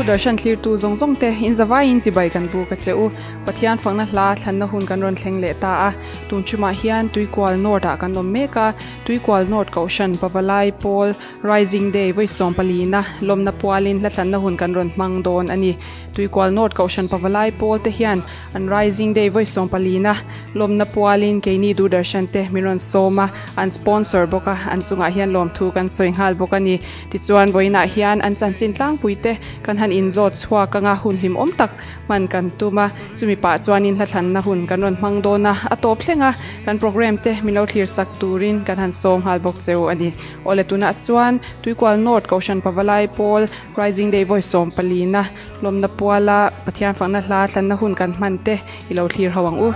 Doordarshan thlirtu zawng zawng te in zavaiin chibai kan buk a che u. Pathian fakna hla thlanna hun kan rawn thleng leh ta a. Tun chumah hian Tuikual North ah kan awm mek a, Tuikual North Kohhran Pavalai Pawl Rising Day vawi sawmpalina lawmna pualin hla thlanna hun kan rawn hmang dawn a ni. Tuikual North Kohhran Pavalai Pawl te hian an Rising Day vawi sawmpalina lawmna pualin keini Doordarshan te min rawn sawm a, an sponsor bawk a, an chungah hian lawmthu kan sawi nghal bawk a ni. Tichuan vawiinah hian an chanchin tlangpui te kan han inzawt chhuak anga hun hlimawm tak hman kan tum a, chumi pah chuanin hla thlanna hun kan rawn hmang dawn a, a tawp thleng a, kan program te min lo thlir sak turin kan han sawm nghal bawk cheu a ni. Awle tunah chuan Tuikual North Kohhran Pavalai Pawl Rising Day vawi sawmpalina lawmna puala Pathian fakna hla thlanna hun kan hman te i lo thlir ho ang u.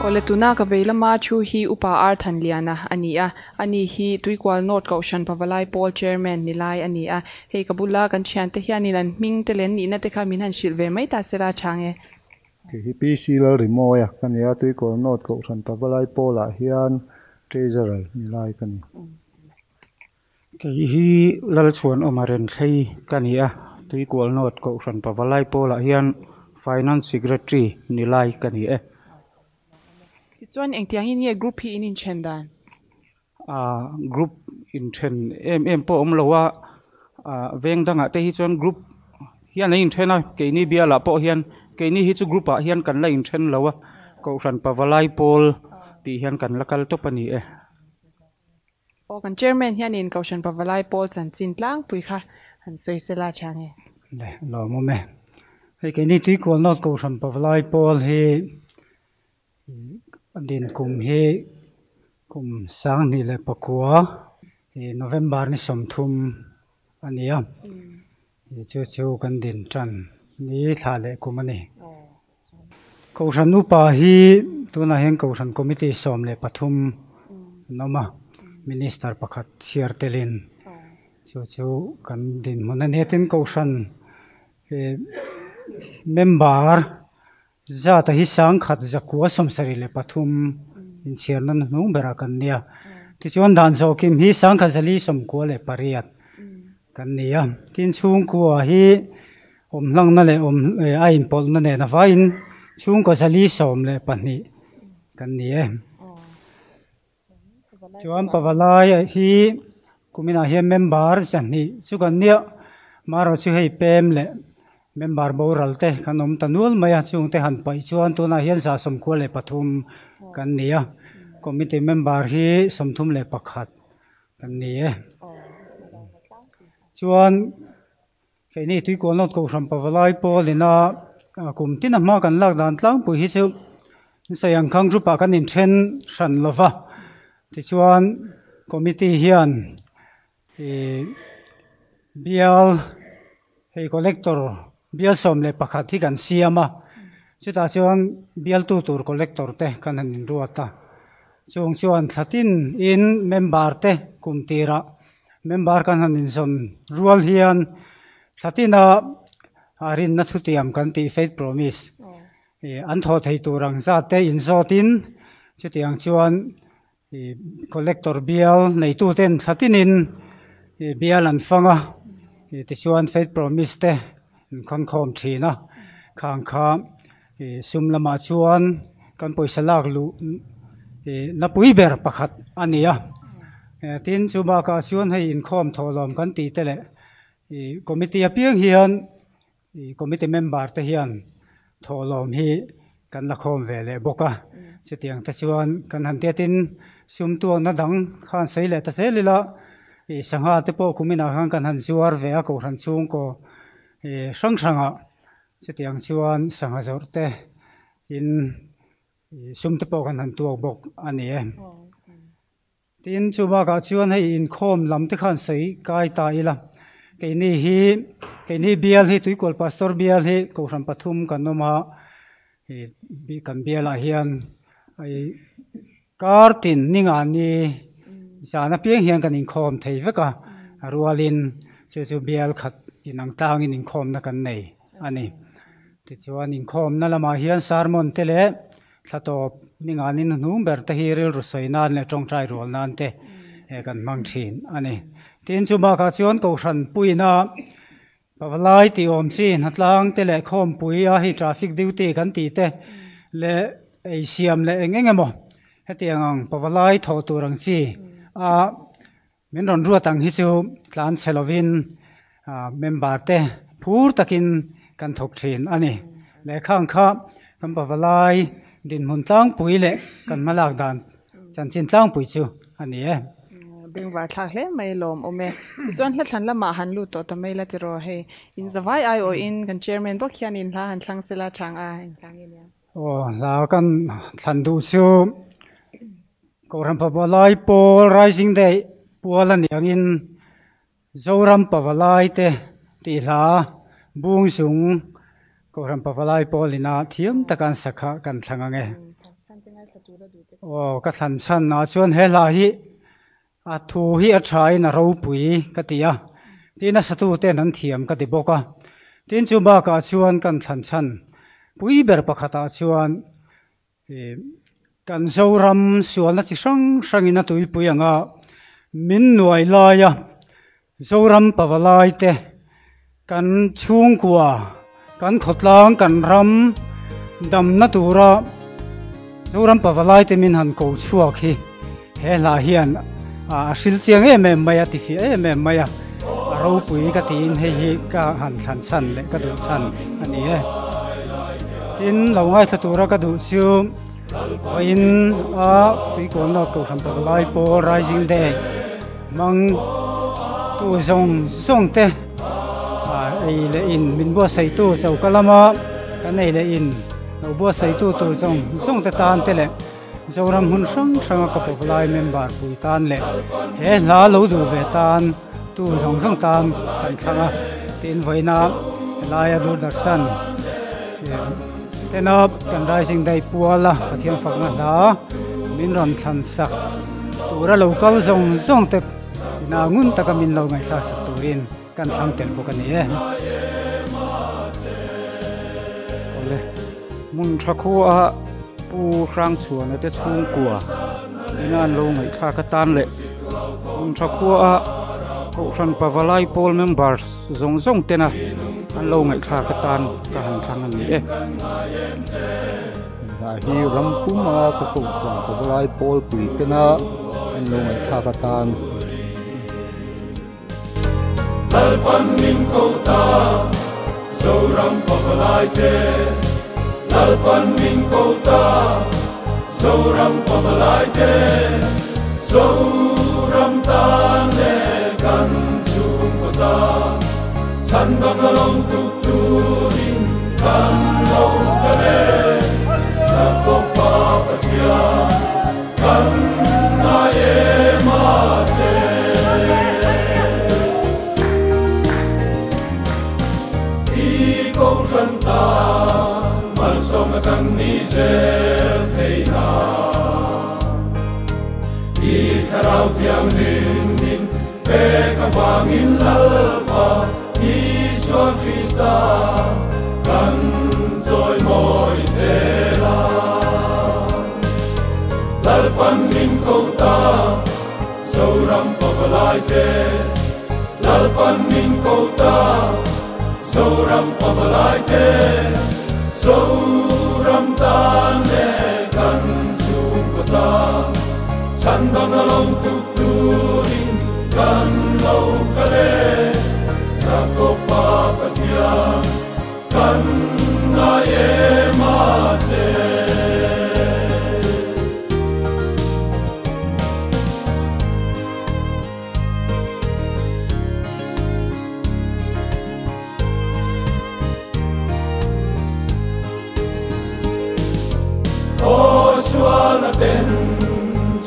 Awle tuna ka vei lama thu hi Upa Ar Thanliana a ni a, ani hi Tuikual North Kohhran Pavalai Pawl Chairman ni lai a ni a. Hei ka bula kan thiante hianin an hming te leh an nihna te kha min han hrilh ve mai ta se la chang e. Kei hi PC Lalrimawia ka ni a, Tuikawl North Kohhran Pavalai Pawlah hian Treasurer ni lai ka ni. Kei hi Lalchhuanawma Renthlei ka ni a, Tuikawl North Kohhran Pavalai Pawlah hian Finance Secretary ni lai ka ni e. Tichuan engtiangin nge group hi in inthen dan? Ah group inthen em em pawh a awm lo a, ah veng dangah te hi chuan group hian an inthen a, keini bialah pawh hian keini hi chu group ah hian kan la inthen lo a, kohhran pavalai pawl tih hian kan la kal tawp a ni e. Aw kan chairman hianin kohhran pavalai pawl chanchin tlangpui kha han sawi se la chang e. Le lawmawm e. Hei keini Tuikual North Kohhran Pavalai Pawl hi A din kum hi kum 2009 November ni 30 a ni a, chu chu kan din tan ni thla leh kum a ni. Kohhran upa hi tunah hian Kohhran Committee 13 an awm a, Minister pakhat chhiar telin chu chu kan dinhmun a ni a. Tin, Kohhran member Zata hi 1173 inchhiarna hnuhnung berah kan nia. Tichuan dan zawhkim hi 1498 kan ni a. Tin chhungkua hi awm hlangna leh awm a inpawlhna nen avaiin chhungkaw 412 kan ni e. Chuan pavalai hi kuminah hian member 2 chu kan nia marawh chu hei pem leh member boral te kan awm ta nual mai a chungte han paih chuan tunah hian 93 kan ni a committee member hi 31 kan ni e chuan. Keini Tuikual North Kohhran Pavalai Pawlina kum tin a hma kan lak dan tlangpui hi chu Saiangkhang group ah kan inthen hran lo va, tichuan committee hian ih bial hei collector bial 11 hi kan siam a, chutah chuan bialtu tur collector te kan han inruat a, chung chuan thla tin in member te kum tirah Member kan han inzawn rual hian thla tina rinna thutiam kan tih faith promise ih an thawh thei tur ang zat te inzawtin chutiang chuan ih collector bial neitu ten thla tinin ih bial an fang a ih tichuan faith promise te an khawnkhawm thin a khang kha ih sum lamah chuan kan pawisa lak luh ih na pui ber pakhat a ni a tin chu bakah chuan hei inkhawm thawhlawm kan tih te leh ih committee apiang hian ih committee member te hian thawhlawm hi kan la khawm ve leh bawk a chutiang te chuan kan han tia tin sum tuakna dang khan sawi leh ta zel ila ih sangha te pawh kuminah khan kan han zuar ve a kohhran chhungkaw ih hrang hrangah. Chutiang chuan sangha zawrh te in sum te pawh kan han tuak bawk a ni e. Tin, chu bakah chuan hei inkhawm lam te khan sawi kai ta ila, keini hi keini bial hi Tuikual Pastor bial hi Kohhran pathum kan awm a, kan bialah hian kar tin ningah ni zan apiang hian kan inkhawm thei vek a, a rualin chu chu bial khat inang tlangin inkhawmna kan nei a ni. Tichuan inkhawmna lamah hian sermon te leh thla tawp ninganin hnung ber te hi rilru sawi nan leh tawngtai rual nan te kan hmang thin a ni. Tin, chu bakah chuan Kohhran puina Pavalai tih awm chi hnatlang te leh khawmpui a hei traffic duty kan tih te leh ei siam leh eng eng emaw hetiang ang Pavalai thawh tur ang chi a min rawn ruat ang hi chu tlan chhe lovin member te phur takin kan thawk thin a ni. Lehkha ang kha kan Pavalai dinhmun tlangpui leh kan hmalak dan Chanchin tlangpui chu a ni e. Bengvar thlak hle mai lawm awm e. Tichuan hla thlan lamah han lut tawh ta mai la tiraw hei in zavai aiawhin kan chairman bawk hian in hla han thlang sela chang a in hla nge nia. Aw hla kan thlan duh chu Kohhran Fapa Lai Pawl Rising Day pual a nih angin Zoram Pavalai te tih hla bung zung Kohhran Pavalai pawl ina thiam taka an sak kha kan thlang ang e. Aw ka thlan chhan ah chuan he hla hi a thu hi a tha in a ropui ka ti a, tin a satu ten an thiam ka ti bawk a, tin chu bakah chuan kan thlan chhan pui ber pakhat ah chuan Kan Zoram sualna chi hrang hrangin a tuipui ang a, min nuai laia Zoram pavalai te, kan chhungkua, kan khawtlang, kan ram damna tura Zoram pavalai te min han ko chhuak hi he hla hian a hril chiang em em mai a, tifiah em em mai a, a ropui ka tiin hei hi ka han thlan chhan leh ka duh chhan a ni e. Tin, lo ngaithla tura ka duh chu vawiin a Tuikawnna Kohhran Pavalai Pawl Rising Day hmang tu zawng zawng te ei leh in min buatsaihtu choka lama kan ei leh in lo buatsaihtu tur zawng zawng te tan te leh Zoram hmun hrang hranga ka pawhlai member pui tan leh he hla lo duh ve tan tu zawng zawng tan kan thlang a tiin vawiina helaia Doordarshan tena kan Rising Day puala Pathian fakna hla min rawn thlan sak tura lo kal zawng zawng te ina ngun taka min lo ngaihthlak sak turin kan thlang tel bawk a ni e. Awle, hmun tha khua Pu Hrangchhuana te chhungkua ina an lo ngaihthlak atan leh hmun tha khua Kohhran Pavalai Pawl members zawng zawng tena an lo ngaihthlak atan ka han thlang a ni e. Hnah hi ram puma ka Kohhran Pavalai Pawl pui tena an lo ngaihthlak atan. Lalpan min ko ta, Zoram pavalai te. Lalpan min ko ta, Zoram pavalai te. Zoram tan leh kan chhungkaw ta, chhandam la lawm tuk turin kan lo kal e. Sakawpa Pathian kan ngai em a che. I kohhran tan malsawmna kan ni zel thei na. I thlarau thianghlim min pek avangin Lalpa Isua Krista kan chawimawi zel a. Lalpan min ko ta. Zoram pavalai te Lalpan min ko ta Zoram pavalai te Zoram tan leh kan chhungkaw tan Chhandamna lawm tuk turin kan lo kal e Jakopa Pathian kan ngai em a che. Sualna ten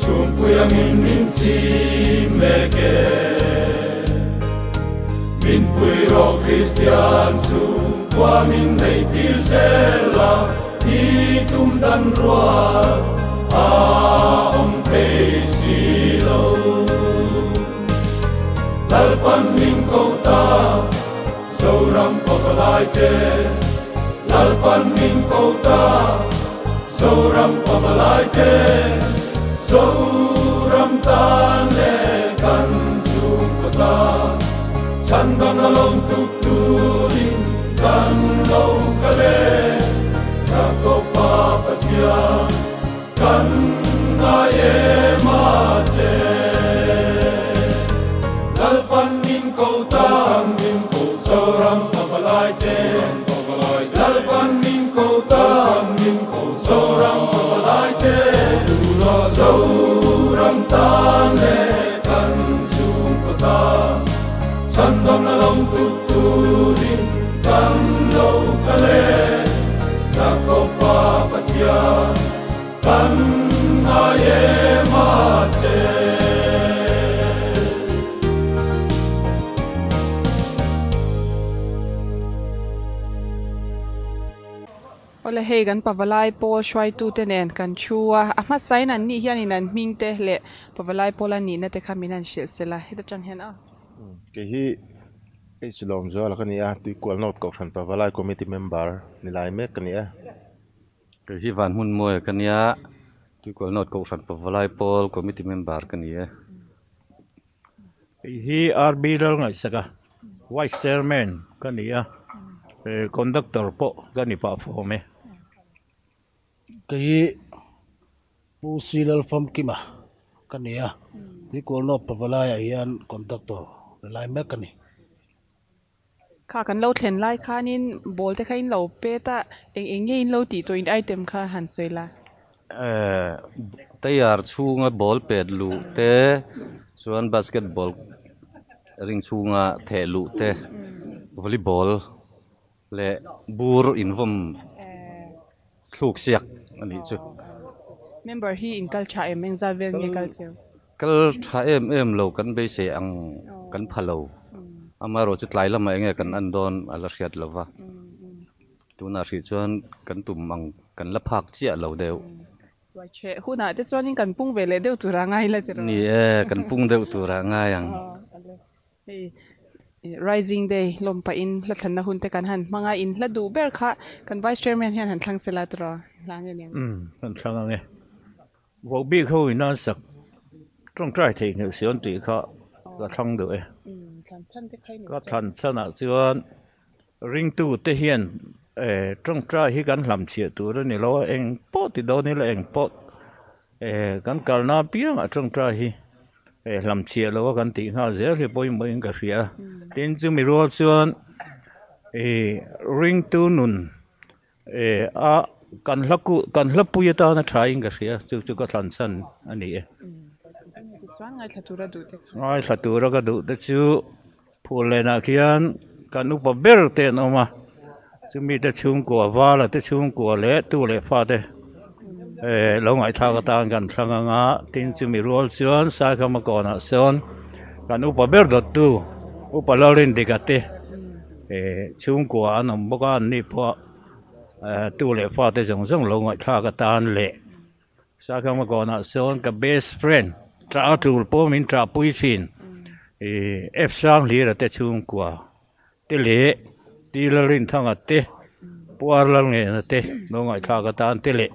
chhumpui angin min chim mek e. Min pui rawh Kristian chhungkua min neih tir zel a, i tum dan rual a awm thei si lo. Lalpan min ko ta, Zoram pavalai te. Lalpan min ko ta, Zoram pavalai te. Zoram tan leh kan chhungkaw tan, chhandamna lawm tuk turin kan lo kal e. Jakoba Pathian kan ngai em a che. Lalpan min ko ta, Zoram pavalai te. Lalpan min ko ta, Zoram pavalai te. Zoram tan leh kan chhungkaw tan, chhandamna lawm tuk turin kan lo kal e. Jakoba Pathian kan ngai em a che. Awle hei kan pavalai pawl hruaitute nen kan thu a, a hmasain an nih hianin an hming te leh pavalai pawl a nihna te kha min han hrilh sela heta tang hian a. Kei hi H Lawmzuala ka ni a, Tuikual North Kohhran Pavalai Committee member ni lai mek ka ni e. Kei hi Van Hmunmawia ka nia, Tuikual North Kohhran Pavalai Pawl Committee member ka ni e. Kei hi RB Lalngaihsaka, Vice Chairman ka ni a, Conductor pawh ka ni pah fawm e. Kei hi Pu C Lalfamkima ka ni a, Tuikual North Pavalaiah hian Conductor ni lai mek ka ni. Kha kan lo thlen lai khanin ball te kha in lo pet a, eng eng nge in lo tih tawh in item kha han sawi la. Tayar chhunga ball pet luh te chuan basketball ring chhunga theh luh te volleyball leh bur invawm thluk siak a nih chu. Member hi in kal tha em engzat vel nge kal cheu? Kal tha em em lo kan beisei ang kan pha lo. Amaherawh chu tlai lamah enge kan en dawn a la hriat lo va. Tunah hrih chuan kan tum ang kan la phak chiah lo deuh. Ruaitheh hunah te chuanin kan pung ve leh deuh turah ngai la tiraw? Ni e, kan pung deuh turah ngai ang. Hei Rising Day lawm pahin hla thlanna hun te kan han hmang a, in hla duh ber kha kan Vice Chairman hian han thlang sela tiraw? Hla nge niang? Umm, kan thlang ang e. Vohbik ho in an sak tawngtai theihnghilh si an tih kha ka thlang duh e. Ka thlan chhanah chuan ringtu te hian tawngtai hi kan hlamchhiah tur a ni lo a, eng pawh ti dawn ila eng pawh kan kalna apiangah tawngtai hi hlamchhiah lo a kan tih nghal zel hi pawimawhin ka hria. Tin, chumi rual chuan ringtu nun E a, kan hla ku, kan hla pui atana tha in ka hria, chu chu ka thlan chhan a ni e. Tichuan ngaithla tura duh te kha. Ngaithla tura ka duh te chu Phullenah khian kan upa ber te an awm a, chumi te chhungkua Vala te chhungkua leh tu leh fa te e lo ngaihthlak atan kan thlang ang a, tin chumi rual chuan Saikhama kawnah sawn kan upa ber dawttu Upa Lalrindika te Chhungkua an awm bawk a, anni pawh tu leh fate zawng zawng lo ngaihthlak atan leh Sakhama kawnah sawn ka best friend ṭah a ṭul pawh min ṭahpui ṭhin F Sanghlira te chhungkua te leh T Lalrinthanga te Pu Ar Lalngena te lo ngaihthlak atan te leh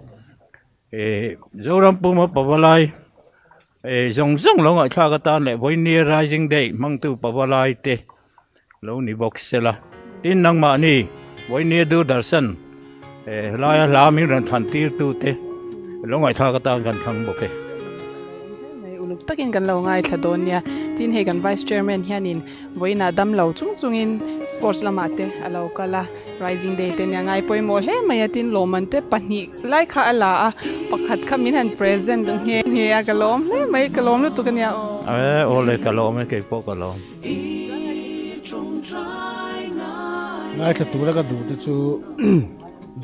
Zoram puma pavalai zawng zawng lo ngaihthlak atan leh Vawinia Rising Day hmangtu pavalai te Lo ni bawk sela. Tin nangmahni Vawinia Doordarshan helaia hla min rawn thlan tirtute lo ngaihthlak atan kan thlang bawk e. Mai uluk takin kan lo ngaithla dawn nia. Tin hei kan Vice Chairman hianin vawiinah dam lo chung chungin sports lamah te a lo kal a, Rising Day te nia ngai pawimawh hle mai a, tin lawmman te pahnih lai kha a la a, pakhat kha min han present nghe nghe a, ka lawm hle mai, ka lawm lutuk ania aw. Aw le ka lawm e, keipawh ka lawm. Ngaithla tura ka duh te chu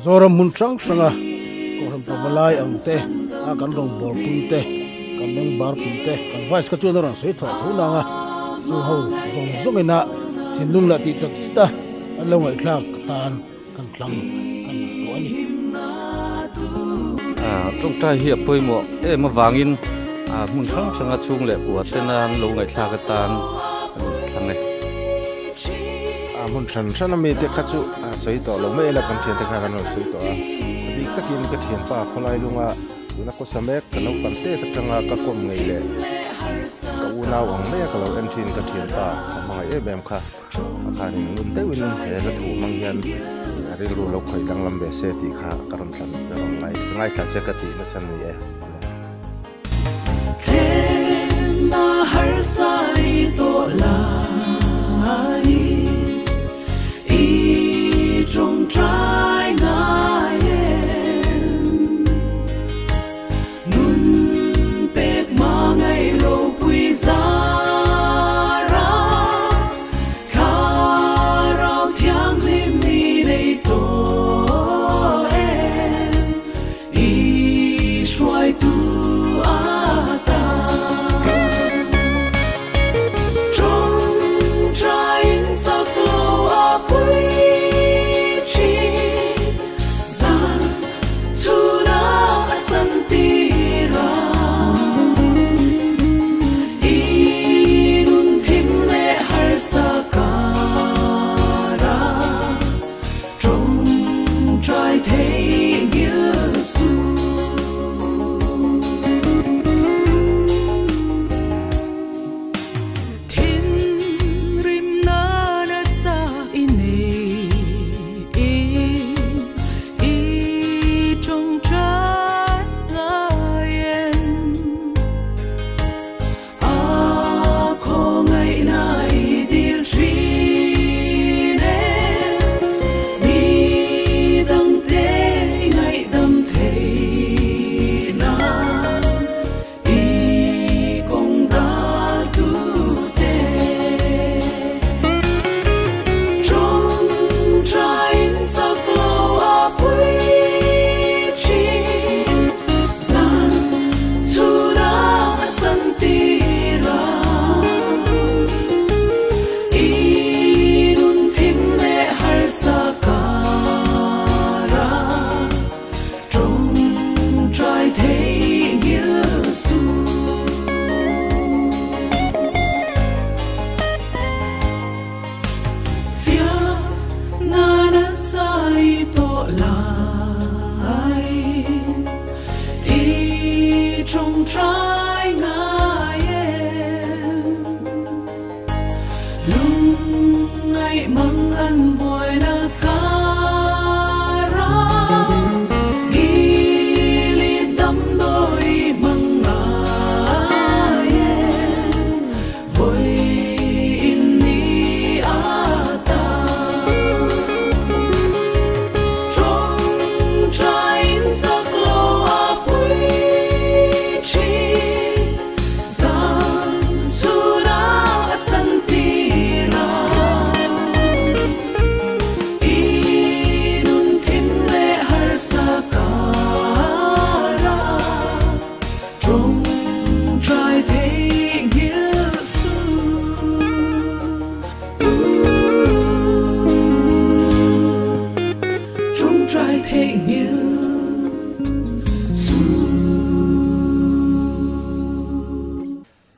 Zoram hmun hrang hranga Kohhran Pavalai ang te a kan rawngbawlpui te kan member pui te kan vice kha chuan a rawn sawi thawh tho nang a chu ho zawng zawng ina thinlung lah tih tak zet a an lo ngaihthlak tan kan thlang kan tawh a ni. Tawngtai hi a pawimawh em avangin hmun hrang hranga chhung leh kua tena an lo ngaihthlak atan a rawn thlang e. A hmun hran hran ami te kha chu a sawi tawh lo mai ila kan thiante khan an rawn sawi tawh a, a bik takin ka thianpa khawlai lunga tuna kawsa mek ka naupang tet atanga ka kawm ngei leh ka unau ang maia ka lo en thin ka thianpa ka hmangaih em em kha a khanin ngun deuhin he hla thu hmang hian a rilru lo khawih danglam ve se tih kha ka rawn thlan ka rawn ngaithla se ka tih nachhan ni e.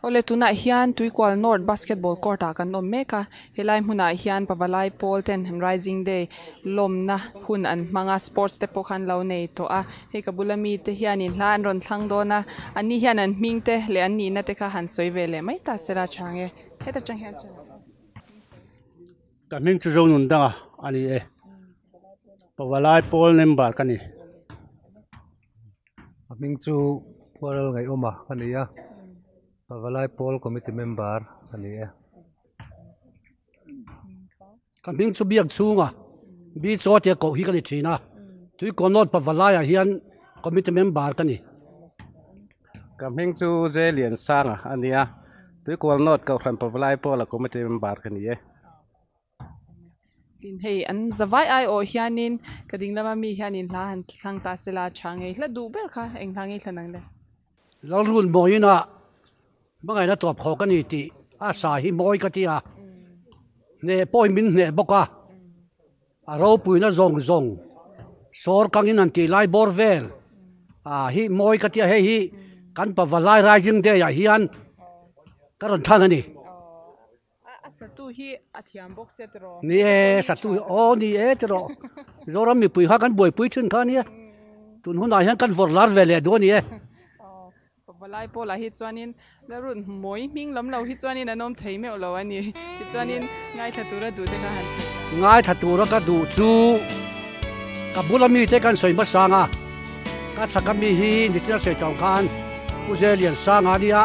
Awle tunah hian Tuikual North Basketball Court ah kan awm mek a, helai hmunah hian pavalai pawl ten Rising Day lawmna hun an hmang a, sports te pawh kha an lo nei tawh a, hei ka bula mite hianin hla an rawn thlang dawn a, an ni hian an hming te leh an nihna te kha han sawi ve leh mai ta sela chang e, heta tang hian chuan. Ka hming chu Zonun danga a ni e, pavalai pawl member ka ni. A hming chu Phuaral Ngaihawma a ni a, Pavalai Pawl Committee Member a ni e. Ka hming chu Biak chhunga Bi Chaw tia koh hi ka ni thin a, Tuikaw North Pavalaiah hian Committee Member ka ni. Ka hming chu J Liansanga a ni a, Tuikaw North Kohhran Pavalai Pawla Committee Member ka ni e. Tin hei an zavai ai awh hianin ka ding lama mi hianin hla han thlang ta sela tha ngei hla duh ber kha eng hla ngei thlan ang le. Lalrun mawiin a hmangaihna tawp khawk a ni tih a sa hi mawi ka ti a, hneh pawhin min hneh bawk a, a ropuina zawng zawng sawr kangin an tih lai bawr vel a hi mawi ka ti a, hei hi kan Pavalai Rising Day ah hian ka rawn thlang a ni. A satu hi a thiam bawk sia tiraw? Ni e, satu hi aw ni e tiraw. Zoram mipui kha kan buaipui thin kha ania. Tun hunah hian kan vawrh lar ve leh duh a ni e. Aw, Pavalai pawlah hi chuanin Lalrun mawi hming lam lo hi chuanin an awm thei meuh lo a ni. Tichuanin ngaithla tura duh te kha han sawi la. Ngaithla tura ka duh chu ka bula mite kan sawi hmasa ang a, ka chhaka mi hi nitin a sawi tawh ang khan Pu Zeliansanga a nia,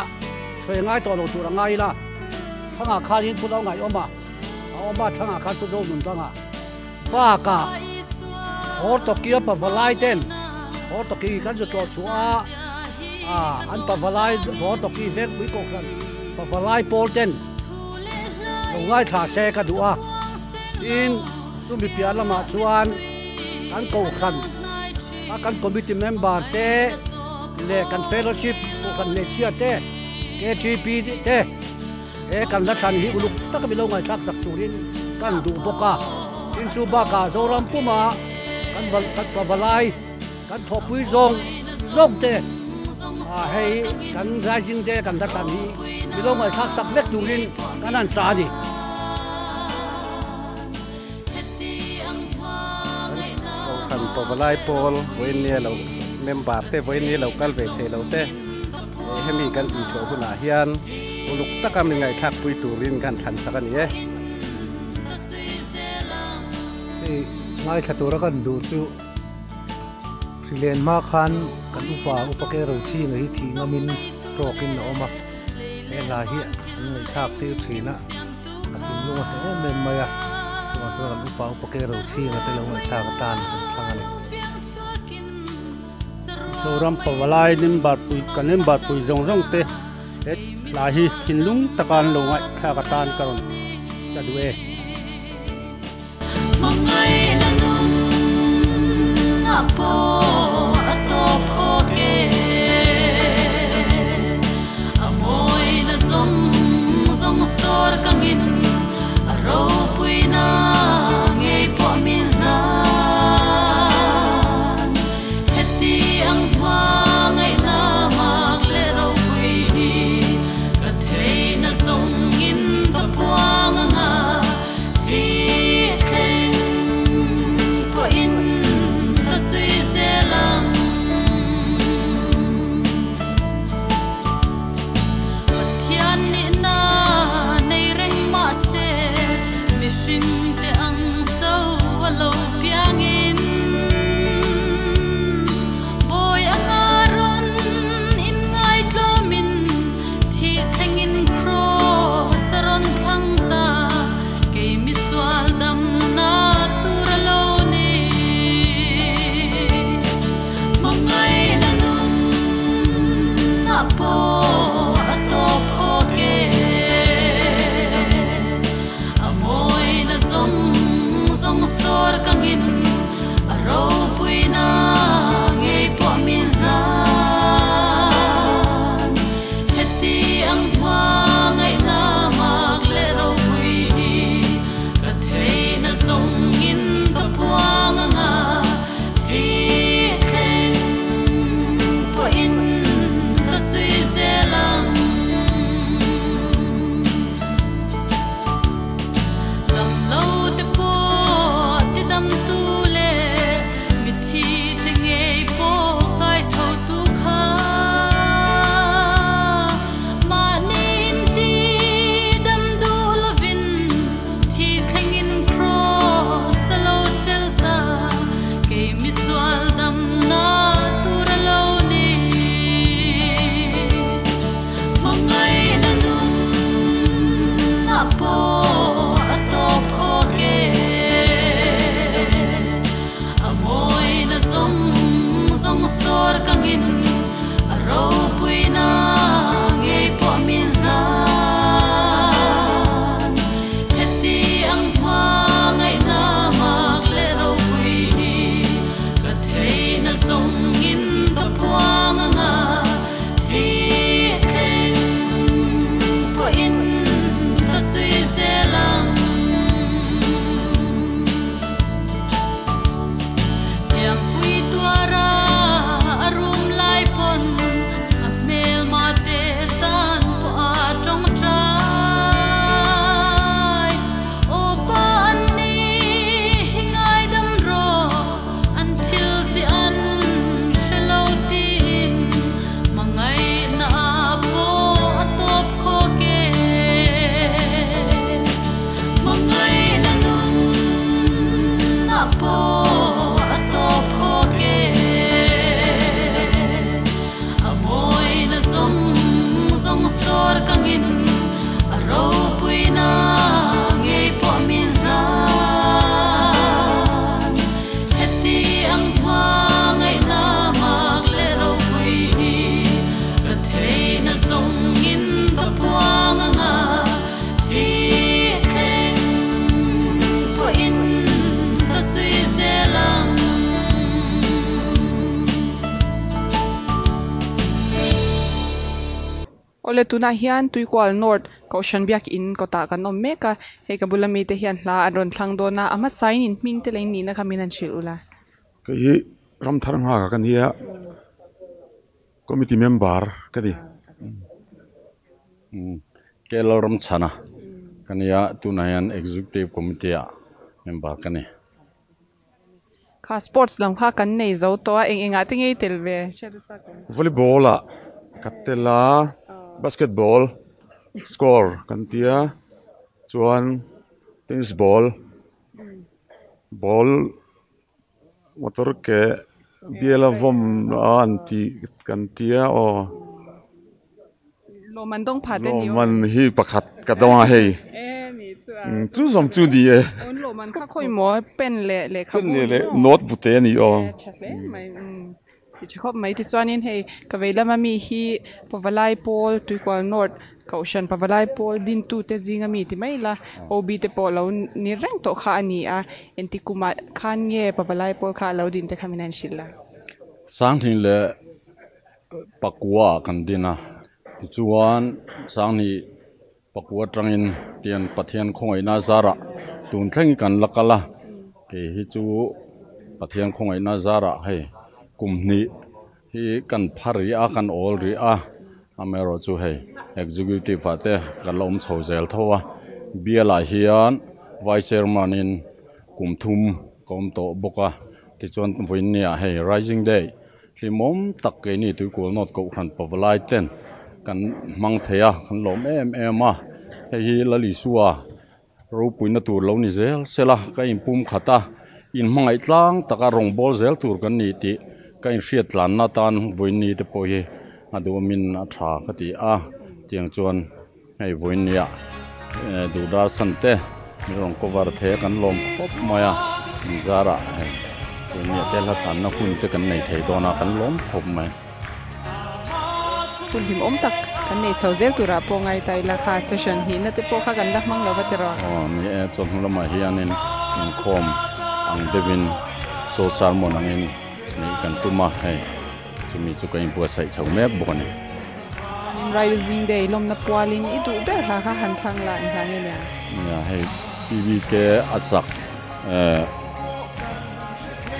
sawi ngai tawh lo tur a ngai ila. Thangah khanin Pu Lo Ngaihawma a awm a, thangah khan Pu Zo Nundanga bakah Hortokia pavalai ten Hortoki kan zu tlawh chhuah a, an pavalai Hortoki vengpui kohhran pavalai pawl ten lo ngaithla se ka duh a, tin chumi piah lamah chuan kan kohhran a kan committee member te leh kan fellowship kohhran hmeichhia te KTP te he kan la thlan hi uluk taka milo ngaihthlak sak turin kan duh bawk a, tin chu bakah Zoram puma kan kan pavalai kan thawhpui zawng zawng te ah hei kan Rising Day kan la thlan hi milo ngaihthlak sak vek turin kan han chah a ni. Kan pavalai pawl vawiin lo member te vawiin lo kal ve thei lo te. Hemi kan inchhuah hunah hian uluk taka min ngaihthlakpui turin kan thlan sak a ni e. Hei ngaithla tura kan duh chu hrilen hma khan kan upa upa ke ro chhinga hi thih ngamin stroke in a awm a, he hla hi an ngaihthlak tir thin a, a thinlung a hneh em em mai a, chuvang chuan kan upa upa ke ro chhinga te lo ngaihthlak atan kan thlang a ni. Zoram Pavalai Nimbarpui kan Nimbarpui zawng zawng te he hla hi thinlung taka an lo ngaihthlak atan ka rawn ta duh e. zawngin ka puang anga thih thleng pawhin ka zui zel ang. Hliampui tuara a rum lai pawn a hmelma te tan pawh a tawngtai. Aw pa an ni hi ngaidam rawh, an thil tih an hre lo tiin hmangaihna ah pawh a tawp khawk e. Hmangaihna nun ah pawh a tawp khawk e. A mawina zawng zawng sawr kangin a ropuina ngei pawh min hlan. Heti ang hmangaihna mak leh ropui hi ka theihna zawngin ka puang anga thih thleng pawhin ka zui zel ang. Awle tunah hian Tuikual North Kohhran Biakin kawtah kan awm mek a, hei ka bula mite hian hla an rawn thlang dawn a, a hmasain in hming te leh in nihna kha min han hrilh ula. Kei hi Ramthar nghak ka nia, committee member ka ni. KL Ramchhana ka nia, tunah hian executive committee ah member ka ni. Kha sports lam kha kan nei zo tawh a, eng engah te nge i tel ve hriat a chak awm? Volleyball ah ka tel a, basketball score kan tia, chuan tennis ball, ball motor ke biala vawm a an tih kan tia aw. Lawmman dawng pha te ni aw. Lawmman hi pakhat ka dawng a hei. E ni chu a. Chu zawng chu ni e. Awn lawmman kha khawi maw pen leh lehkhabu ni maw? Pen leh note bu te a ni aw. E tha hle mai umm ti tha khawp mai. Tichuanin hei ka vei lama mi hi Pavalai Pawl Tuikual North Kohhran Pavalai Pawl dintute zinga mi ti mai ila OB te pawh lo ni reng tawh kha a ni a. Engti kumah khan nge Pavalai Pawl kha a lo din te kha min han hrilh la? Sanghnih leh Pakua kan din a, tichuan Sangni Pakua atangin tian Pathian khawngaihna zarah tun thleng kan la kal a, kei hi chu Pathian khawngaihna zarah hei kum hnih hi kan pha rih a, kan awl rih a, amaherawh chu hei executive ah te kan la awm chho zel tho a, bialah hian vice chairman in kum thum ka awm tawh bawk a, tichuan vawiinniah hei rising day Hlimawm tak keini Tuikual North Kohhran Pavalai ten kan hmang thei a, kan lawm em em a. Hei hi Lal Isua ropuina tur lo ni zel sela ka inpum khat a, inhmangaih tlang taka rawngbâwl zel tur kan ni tih ka inhriat tlanna atan vawiinni te pawh hi a duhawmin a tha ka ti a. Tiang chuan hei vawiinniah Doordarshan te min rawn cover thei a kan lawm khawp mai a, Mizarah hei vawiinniah te hla tlanna hun te kan nei thei dawn a kan lawm khawp mai. Hun hlimawm tak kan nei chho zel turah pawh ngai ta ila kha session hnihna te pawh kha kan la hmang lo va ti rawh. Aw ni e, chawhnu lamah hianin inkhawm ang deuhin show sermon angin neih kan tum a hei. Chumi chu ka inbuatsaih chho mek bawk a ni. Chuanin Rising Day lawmna pualin i duh ber hla kha han thlang la inhla nge nia? Nia, hei PBK a sak eh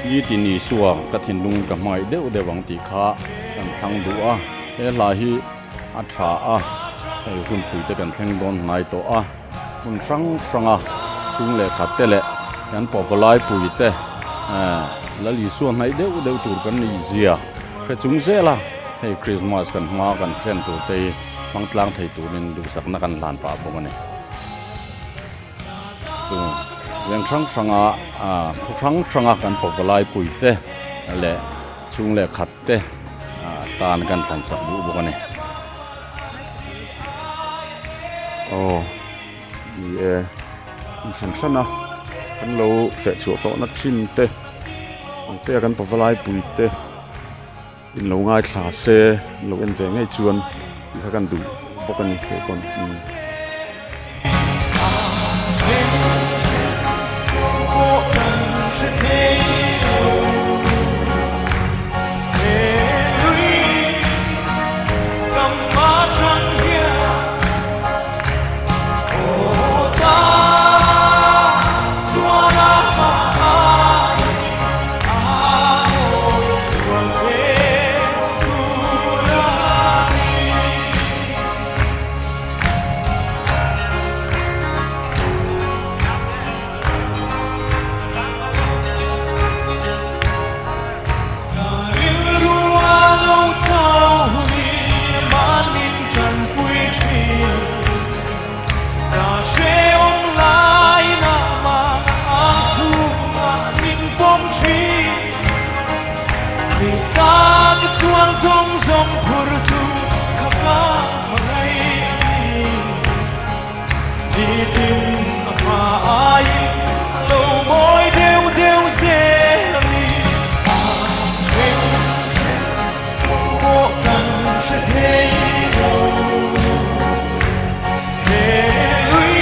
Ni tin Isua ka thinlung ka hmangaih deuh deuh ang tih kha kan thlang duh a, he hla hi a tha a, hei hunpui te kan thleng dawn hnai tawh a, hmun hrang hranga chhung leh khat te leh kan pawpawlai pui te eh Lal Isua hnaih deuh deuh tur kan nih zia hre chung zel a, hei Krismas kan hma kan thlen tur te hi hmang tlang thei turin duhsakna kan hlan pah bawk a ni. Chu veng hrang hranga ah khaw hrang hranga kan pawpawlai pui te leh chhung leh khat te ah tan kan thlan sak duh bawk a ni. Aw ni e in hran hran a kan lo feh chhuah tawh na thin te ang te a kan pavalai pui te in lo ngaithla se in lo en ve ngei chuan tih kha kan duh bawk a ni hei pawn umm. Krista ka sual zawng zawng phurtu kha ka hmangaih a ni. Nitin a hma aiin a lo mawi deuh deuh zel a ni. A then then pawh kan hre thei lo. He lui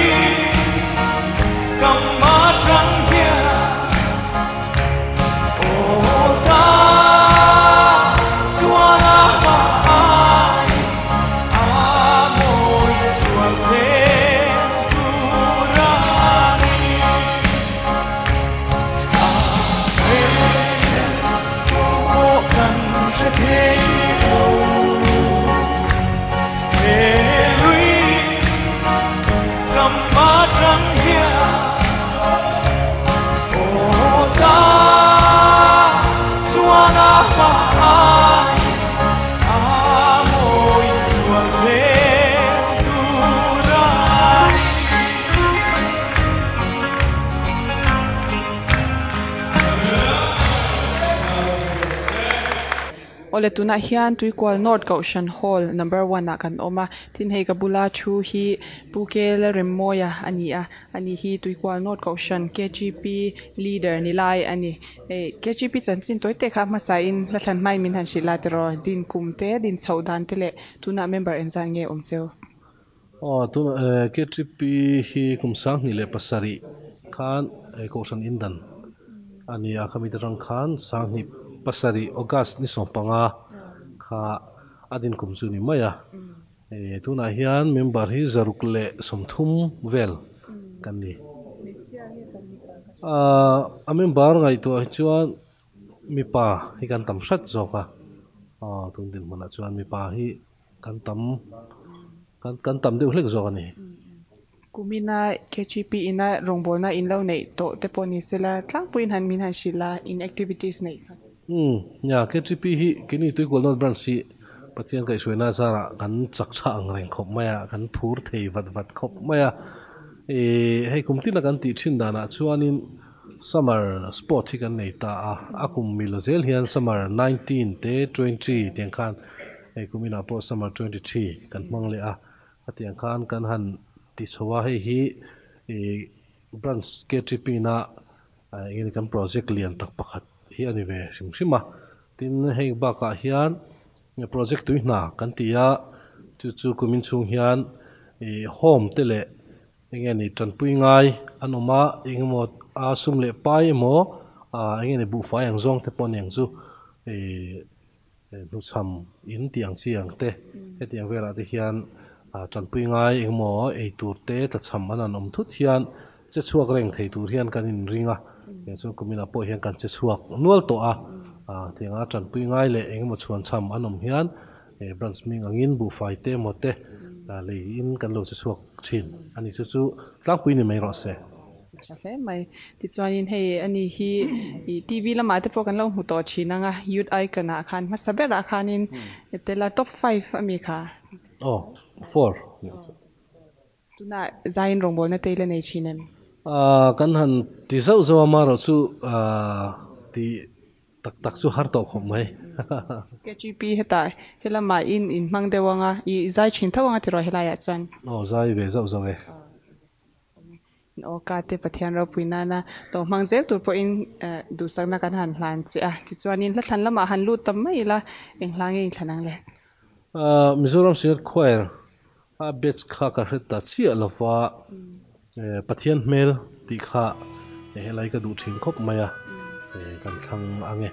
kam atang hian aw ta chuan a hma aiin a mawi chuang zel tur a ni. A then then pawh kan hre thei lo. He lui kam atang hian aw ta chuan a hma aiin a mawi chuang zel tur a ni. Awle tunah hian Tuikual North Kohhran Hall number one ah kan awm a, tin hei ka bula thu hi Pu Kel Remmawia a ni a, ani hi Tuikual North Kohhran KGP leader ni lai a ni. Hei KGP chanchin tawi te kha hmasa in hla thlan hmain min han hrilh a tiraw din kum te din chhoh dan te leh tunah member engzat nge awm cheu? Aw tunah KGP hi kum 2007 khan Kohhran indan a ni a, khami te rang khan 2007 August ni 15 kha a din kum chu ni mai a. Tunah hian member hi 130 vel kan ni. A member ngaihtuah hi chuan mipa hi kan tam hret zawk a, tun dinhmunah chuan mipa hi kan tam kan tam deuh hlek zawk a ni. Kumina KGP ina rawngbawlna in lo neih tawh te pawh ni sela tlangpuiin han min han hrilh a in activities neih kha. Umm nia KGP hi keini Tuikual North Branch hi Pathian kaihhruaina zarah kan chak tha ang reng khawp mai a, kan phur thei vat vat khawp mai a. Ih hei kum tina kan tih thin danah chuanin summer sport hi kan nei ta a, a kum mil zel hian summer 19 te 20 tiang khan hei kuminah pawh summer 23 kan hmang leh a, hetiang khan kan han ti chho a, hei hi ih branch KTP na engemaw kan project lian tak pakhat hi a ni ve hrim hrim a, tin heng bakah hian project tui hna kan ti a, chu chu kumin chhung hian ih home te leh enge ni tanpui ngai an awm a, engemaw a sum leh pai emaw ah enge ni buhfai ang zawng te pawh a ni ang chu ih hnuchham in tih ang chi ang te hetiang velah te hian tanpui ngai engemaw ei tur te tlachham an han awm thut hian che chhuak reng thei tur hian kan inring a, tiang chuan kuminah pawh hian kan che chhuak nual tawh a, tianga tanpui ngai leh engemaw chhuanchham an awm hian branch hming angin buhfai te emaw te lei in kan lo che chhuak thin a ni chu chu tlangpui ni mai rawh se. Tha hle mai. Tichuanin hei ani hi ih TV lamah te pawh kan lo hmu tawh thin ang a, Youth Icon ah khan hmasa berah khanin tel a top five ami kha. Aw, four. Tunah zaiin rawngbawlna te i la nei thin em? Aaa kan han ti zauh zauh a amaherawh chu aaa tih tak tak chu har tawh khawp mai. KGP hetah helamah in inhmang deuh ang a, i zai thin tho ang a tiraw helaiah chuan? Aw zai ve zauh zauh e. Aw ka te Pathian ropui nana lo hmang zel tur pawhin duhsakna kan han hlan che a, tichuanin hla thlan lamah han lut tam mai ila eng hla nge inthlan ang le? Mizoram Synod Choir a batch kha ka hre ta chiah lova, Pathian hmel tih kha helai ka duh thin khawp mai a, kan thlang ang e.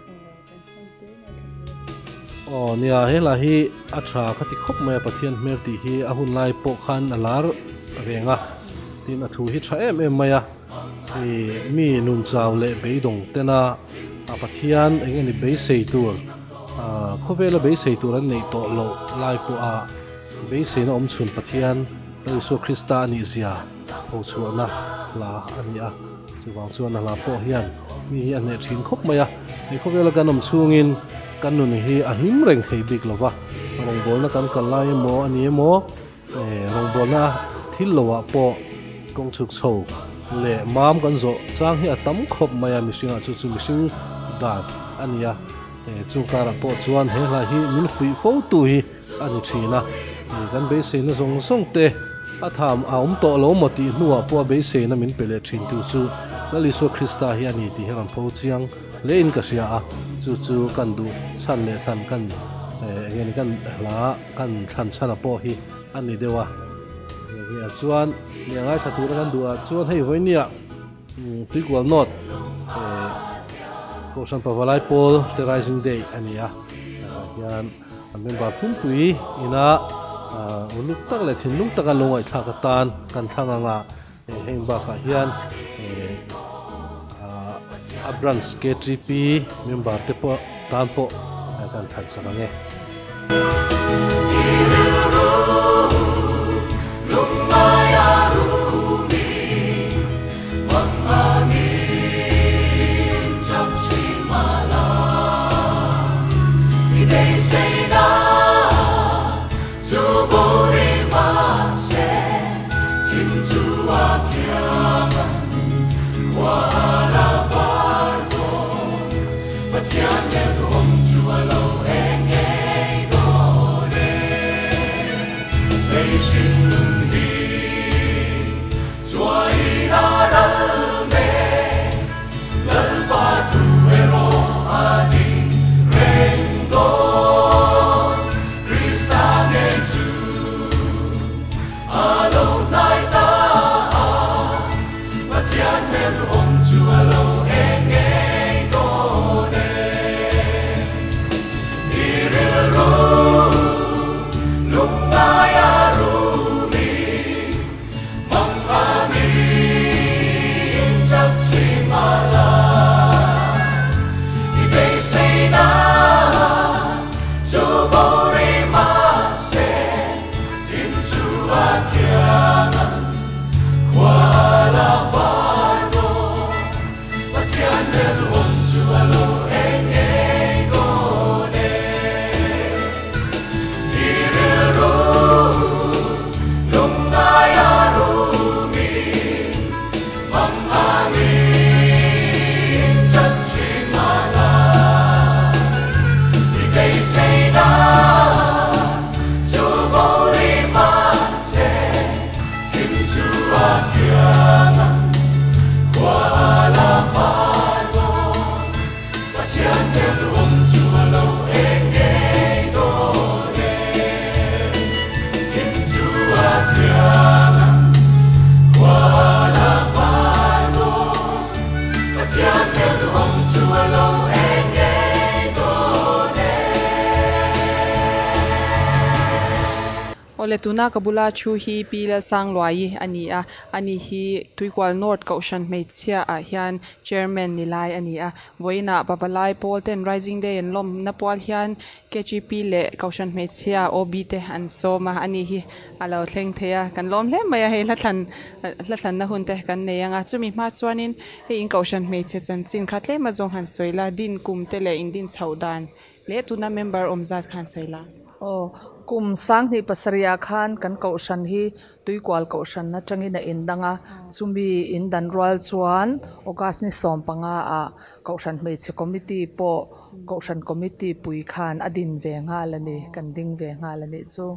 Aw nia, he hla hi a tha ka ti khawp mai a, Pathian hmel tih hi a hun lai pawh khan a lar reng a, tin a thu hi tha em em mai a, ih mi nun chau leh beidawng tena a Pathian eng eng beisei tur, khawvela beisei tur an neih tawh loh lai pawh a beiseina awm chhun Pathian Lal Isua Krista a nih zia ho chhuahna hla a ni a. Chuvang chuan a hla pawh hian mi hi a hneh thin khawp mai a, he khawvela kan awm chhungin kan nun hi a hlim reng thei bik lo va, rawngbawlna kan kal lai emaw a ni emaw, rawngbawlna thil loah pawh kawng chhuk chho leh mam kan zawh chang hi a tam khawp mai a, mihringah chu chu mihring dan a ni a, Chung karah pawh chuan he hla hi min fuih fo tu hi a ni thin a, kan beiseina zawng zawng te a tham a awm tawh lo maw tih hnuah pawh a beiseina min pe leh thin tu chu Lal Isua Krista hi a ni tih hi kan pho chiang hle in ka hria a, chu chu kan duh chhan leh thlan kan eng nge ni kan hla kan thlan chhan a pawh hi a ni deuh a, hei ah chuan mi a ngaithla tura kan duh ah chuan hei vawinia Tuikual North Kohhran Pavalai Pawl te Rising Day a ni a, hetah hian an member pumpui ina uluk tak leh thinlung taka lo ngaihthlak atan kan thlang ang a, heng bakah hian a branch KTP member te pawh tan pawh kan thlan sak ang e. Awle tuna ka bula thu hi Pi Lalsangluaii a ni a, ani hi Tuikual North Kohhran hmeichhia ah hian Chairman ni lai a ni a, vawiinah Pavalai pawl ten Rising Day an lawmna pual hian KGP leh Kohhran hmeichhia OB te an sawm a, ani hi a lo thleng thei a, kan lawm hle mai a, hei hla thlan hla thlanna hun te kan nei ang a, chumi hma chuanin hei in Kohhran hmeichhe chanchin kha tlem azawng han sawi la, din kum te leh in din chhoh dan leh tuna member awm zat kha han sawi la. Aw, kum sanghnih pasarih ah khan kan Kohhran hi Tuikual Kohhran atangin a indang a, chumi indan rual chuan August ni 15 ah Kohhran Hmeichhe Committee pawh Kohhran Committee pui khan a din ve nghal a ni, kan ding ve nghal a nih chu.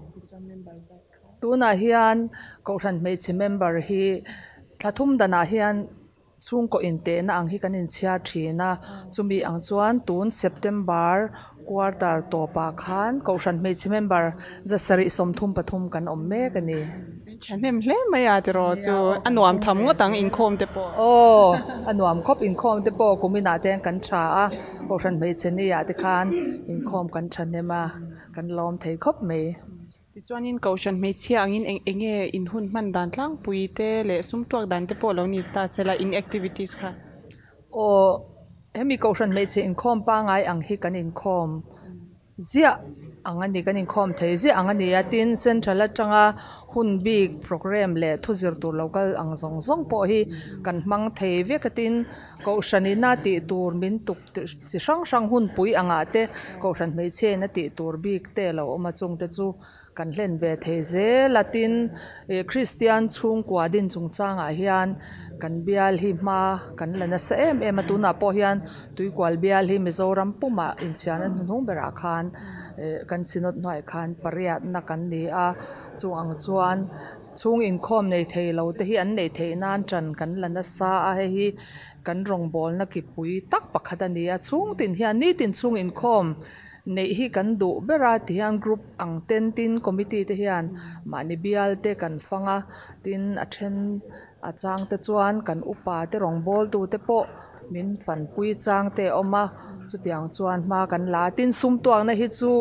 Tunah hian Kohhran Hmeichhe member hi thla thum danah hian Chhungkaw intehna ang hi kan inchhiar thin a, chumi ang chuan tun September quarter tawpah khan Kohhran hmeichhe member 733 kan awm mek a ni. Thahnem hle mai a tiraw chu a nuam tham ngawt ang inkhawm te pawh. Aw, a nuam khawp inkhawm te pawh kuminah te kan tha a, Kohhran hmeichhe ni ah te khan inkhawm kan thahnem a, kan lawm thei khawp mai. Tichuanin Kohhran hmeichhia angin eng eng nge in hun hman dan tlangpui te leh sum tuak dan te pawh lo ni ta sela in activities kha. Aw, hemi Kohhran hmeichhe inkhawm pangai ang hi kan inkhawm ziah ang a ni, kan inkhawm thei ziah ang a ni a, tin Central atanga Hun bik programme leh thu zir tur lo kal ang zawng zawng pawh hi kan hmang thei vek a tin Kohhran ina tih tur min tuk chi hrang hrang hunpui angah te Kohhran hmeichhia ina tih tur bik te a lo awm a chungte chu kan hlen ve thei zel a tin ih Kristian chhungkua din chungchangah hian kan bial hi hma kan la nasa em em a tunah pawh hian Tuikual bial hi Mizoram pumah inchhiarna hnuhnung berah khan ih kan synod hnuaiah khan pariatna kan ni a chung ang chuan chhung inkhawm nei thei lo te hi an neih theih nan tan kan la nasa a hei hi kan rawngbawlna ki pui tak pakhat a ni a chhung tin hian nitin chhung inkhawm neih hi kan duh ber a ti hian group ang ten tin committee te hian mahni bial te kan fang a tin a then a chang te chuan kan upa te rawngbawltu te pawh min fanpui chang te a awm a chutiang chuan hma kan la a tin sum tuakna hi chu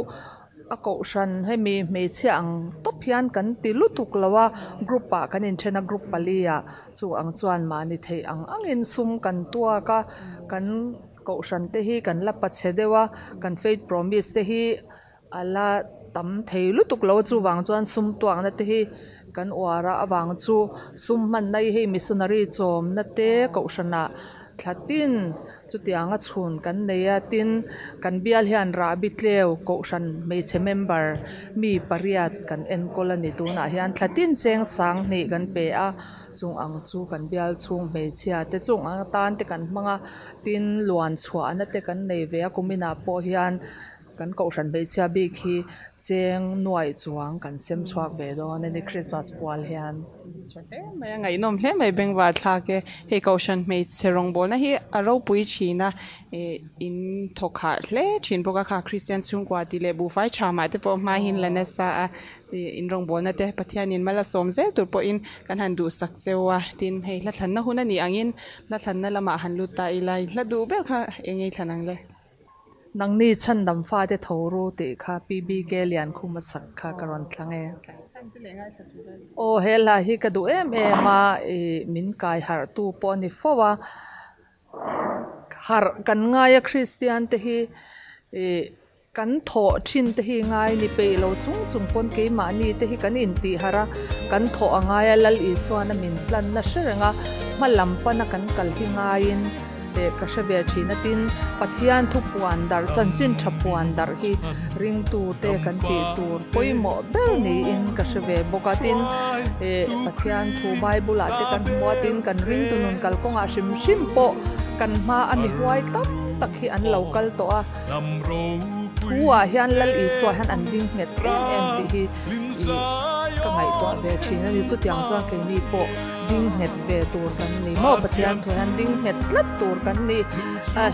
A kohhran hemi hmeichhia ang tawp hian kan ti lutuk lo a, group ah kan inthen a, group pali ah chu ang chuan mahni theih ang angin sum kan tuak a, kan kohhran te hi kan la pachhe deuh a, kan faith promise te hi a la tam thei lutuk lo a, chuvang chuan sum tuakna te hi kan uar a, avang chu sum hmanna hi hei missionary chawmna te kohhranah Thla tin chutianga chhun kan nei a, tin kan bial hian Rahbi Tleu Kohhran hmeichhe member mi pariat kan enkawl a ni. Tunah hian thla tin cheng sang hnih kan pe a, chung ang chu kan bial chhung hmeichhia te chung ang atan te kan hmang a, tin luan chhuahna te kan nei ve a, kuminah pawh hian Kan kohhran hmeichhia bik hi cheng nuaih chuang kan sem chhuak ve dawn a ni Christmas pual hian. Tha hle mai a, ngaihnawm hle mai bengvar thlak e. Hei kohhran hmeichhe rawngbawlna hi a ropui thin a, in thawk hah hle thin bawk a kha Kristian chhungkua tih leh buhfai tha mah te pawh hma hian la nasa a, in rawngbawlna te Pathianin mal a sawm zel tur pawhin kan han duhsak cheu a, tin hei hla thlanna hun a nih angin hla thlanna lamah han lut ta ila, hla duh ber kha eng nge i thlan ang le? Nangni chhandam fate tho ru tih kha PBK Liankhum a sak kha ka rawn thlang e. Aw he hla hi ka duh em em a, ih min kai harh tu pawh a ni fo a, harh kan ngai a Kristian te hi ih kan thawh thin te hi ngai ni peih lo chung chung pawn keimahni te hi kan intih harh a, kan thawh a ngai a Lal Isuana min tlanna hre reng a, hma lam pana kan kal hi ngaiin. Leh ka hre ve thin a tin Pathian thu puan darh chanchin tha puan darh hi ringtute kan tih tur pawimawh ber niin ka hre ve bawk a tin eh Pathian thu Bible ah te kan hmu a tin kan ringtu nun kalkawngah hrim hrim pawh kan hma a mi huai tam tak hi an lo kal tawh a thu ah hian Lal Isua hian an ding nghet em em tih hi ih ka ngaihtuah ve thin a ni chutiang chuan keini pawh ding nghet ve tur kan ni maw Pathian thu hian ding nghet tlat tur kan ni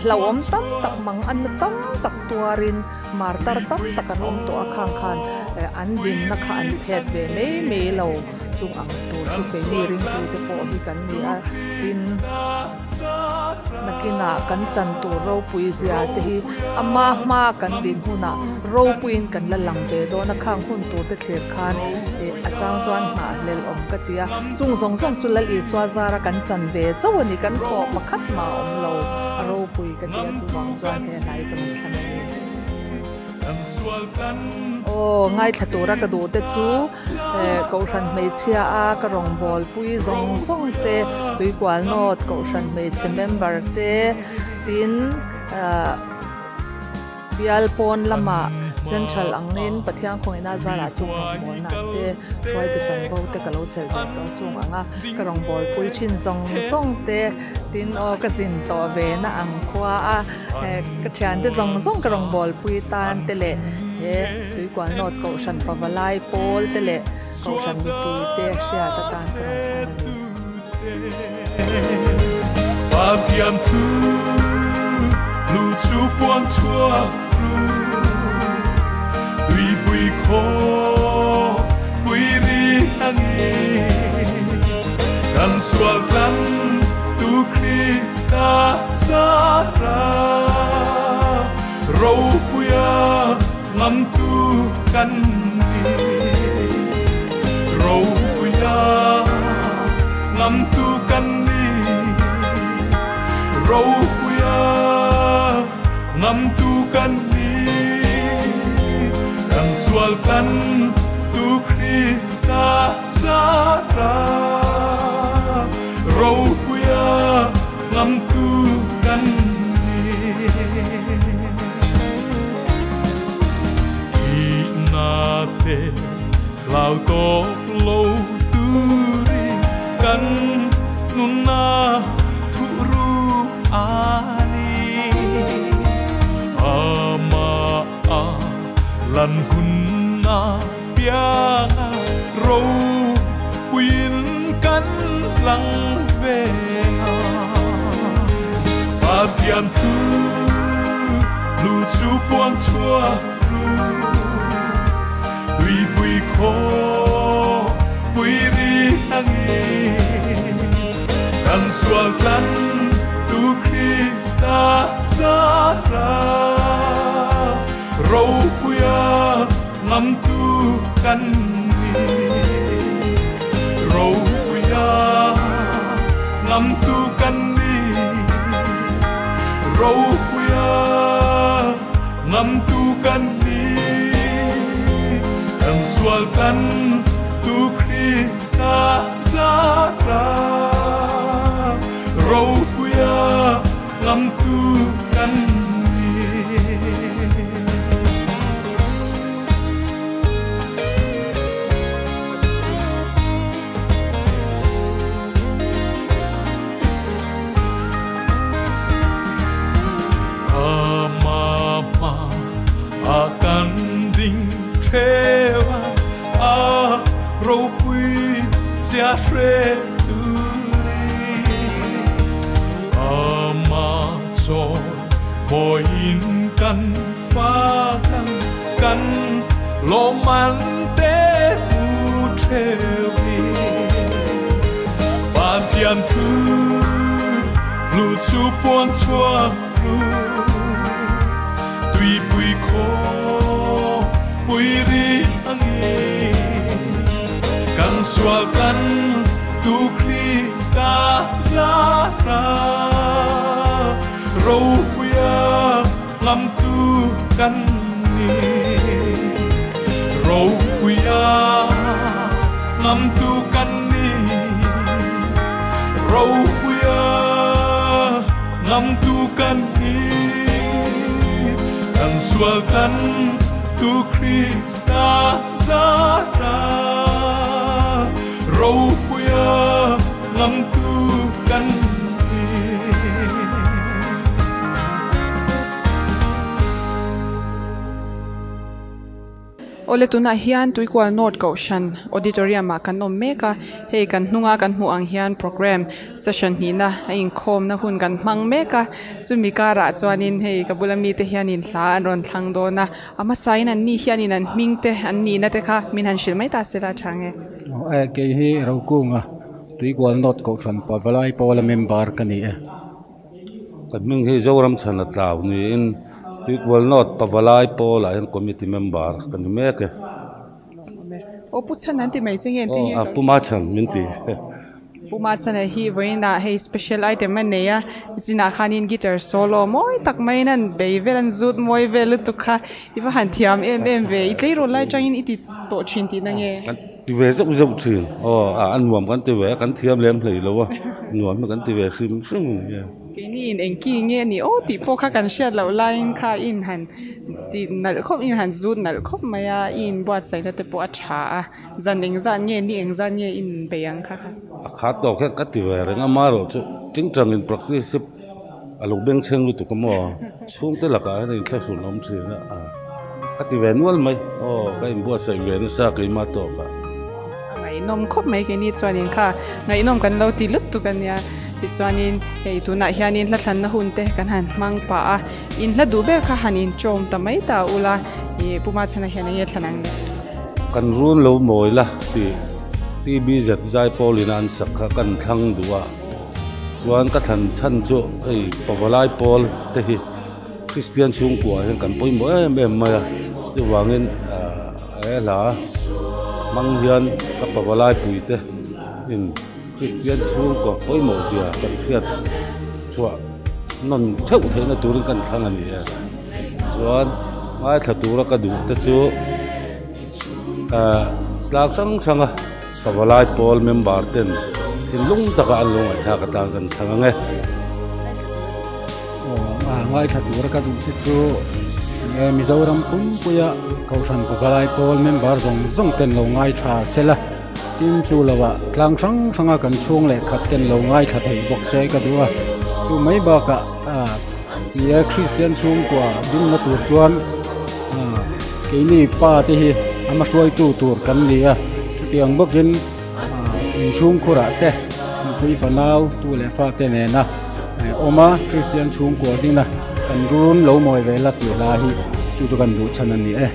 hlauhawm tam tak mang an na tam tak tuarin martar tam tak an awm tawh a khang khan an dinna kha an phet ve mai mai lo chung ang tur chu keini ringtute pawh hi kan ni a tin nakinah kan chan tur ropui zia te hi ama hma kan din hunah ropuiin kan la lang ve dawn a khang hun tur te thlir khan ih a chang chuan nghahhlelh awm ka ti a chung zawng zawng chu Lal Isua zara kan chan ve chauh a ni kan thawh pakhat mah a awm lo a ropui ka ti a chuvang chuan he hlai ka rawn thlang a ni. Aw ngaithla tura ka duh te chu Kohhran hmeichhia a ka rawngbâwl pui zawng zawng te, Tuikual North Kohhran hmeichhe member te tin bial pawn lamah Central angin Pathian khawngina zarah chung rawngbâwlna te hruaitu chanvo te ka lo chelh ve tawh chung ang a, ka rawngbâwl pui thin zawng zawng te tin aw ka zin tawh ve na ang khua a. Ka thiante zawng zawng ka rawn bawlpui tan te leh he Tuikual North Kohhran Pavalai pawl te leh Kohhran mipui te hriat atan ka rawn thlang a ni. Pathian thu hlu chu puan chhuak ru, tuipui khaw pui ri angin kan sual tlang tu Krista Zara ropuia ngamtu kan ni Ropuia ngamtu kan ni Ropuia ngamtu kan ni Kan sual tlantu Krista. zara ropuia ngam tu kan ni ti na te lau top lo tu ri kan nuna thu ru ani ama a lan hun na pianga ro puin kan lang ve Pathian thu lu chu puang chua ru tui pui kho pui ri angi kan sual tlan tu Krista zara ro puia ngam tu kan ni ro puia ngam tu kan ni ro puia ngam tu kan ni kan sual tlan tu Krista zara ro puia ngam tu kan ni. Ama akan ding trewa a ro pui sia shre tu ri ama cho moin kan fa kan kan lo man te hu trewi Pathian thu lu chu puang chua ru tui pui kho pui ri angi kan sual kan tu Krista zara ro puia ngam tu kan ni ro puia ngam tu kan ni ro puia ngam tu kan ni kan sual kan tu Krista zara ro puia ngam tu kan ni. Ole tuna hian Tuikual North Kohhran Auditorium ah kan awm mek a, hei kan hnunga kan hmuh ang hian program session hnihna a inkhawm na hun kan hmang mek a, chumi karah chuanin hei ka bula mite hianin hla an rawn thlang dawn a, a hmasain an ni hianin an hming te an nihna te kha min han hrilh mai ta se la tha nge. E kei hi Rokunga Tuikual North Kohhran Pavalai Pawla member ka ni e. Kan hming hi Zoram chhan a tlau niin Tuikual North Pavalai Pawlah hian committee member ka ni mek e. O pu chhan an ti mai che nge an ti nge? A puma chhan min ti. Puma chhan a hi vawiinah hei special item a nei a, chinah khanin guitar solo mawi tak maiin an bei vel an zut mawi vel lutuk kha i va han thiam em em ve, i tleirawl lai tangin i ti tawh thin tihna nge? Kan ti ve zeuh zeuh thin, aw a a nuam kan ti ve a, kan thiam lem hlei lo a, nuam hi kan ti ve hrim hrim a. Keini in engki nge a ni aw tih pawh kha kan hriat loh laiin kha i inhan ti nalh khawp, i inhan zut nalh khawp mai a, i inbuatsaihna te pawh a tha a, zan engzat nge ni engzat nge i inbei ang kha kha. A khat tawk hian ka ti ve reng a, amaherawh chu tingtangin practice hi a lo bengchheng lutuk a maw, chhungte lakah hian a inthlahrun awm thin a, ka ti ve nual mai, aw ka inbuatsaih ve nasa keimah tawkah. A ngaihnawm khawp mai keini chuanin kha ngaihnawm kan lo ti lutuk a nia. Tichuanin hei tunah hianin hla thlanna hun te kan han hmang pah a, in hla duh ber kha han inchawm ta mai ta ula, ih Pu Machhana hian eng nge thlan ang le? Kan run lo mawi la tih TBZ Zaipawlina an sak kha kan thlang duh a, chuan ka thlan chhan chu hei Pavalai pawl te hi Kristian chhungkua hian kan pawimawh em em mai a, chuvangin he hla hmang hian ka Pavalai pui te in Kristian chhungkaw pawimawh zia kan hriat chhuah nawn theuh theihna turin kan thlang a ni e. Chuan ngaithla tura ka duh te chu tlang hrang hranga Pavalai pawl member ten thinlung taka an lo ngaihthlak atan kan thlang ang e. Aw, ngaithla tura ka duh te chu enge Mizoram pumpuia Kohhran Pavalai pawl member zawng zawng ten lo ngaithla sela, tin chu lovah tlang hrang hranga kan chhung leh khat ten lo ngaithla thei bawk se ka duh a. Chu mai bakah ni e Kristian chhungkua dinna tur chuan keini pa te hi ama hruaitu tur kan ni a, chutiang bawkin inchhungkhurah te nupui fanau tu leh fate nena awm a Kristian chhungkua dina kan run lo mawi ve la tih hla hi chu chu kan duh chhan a ni e.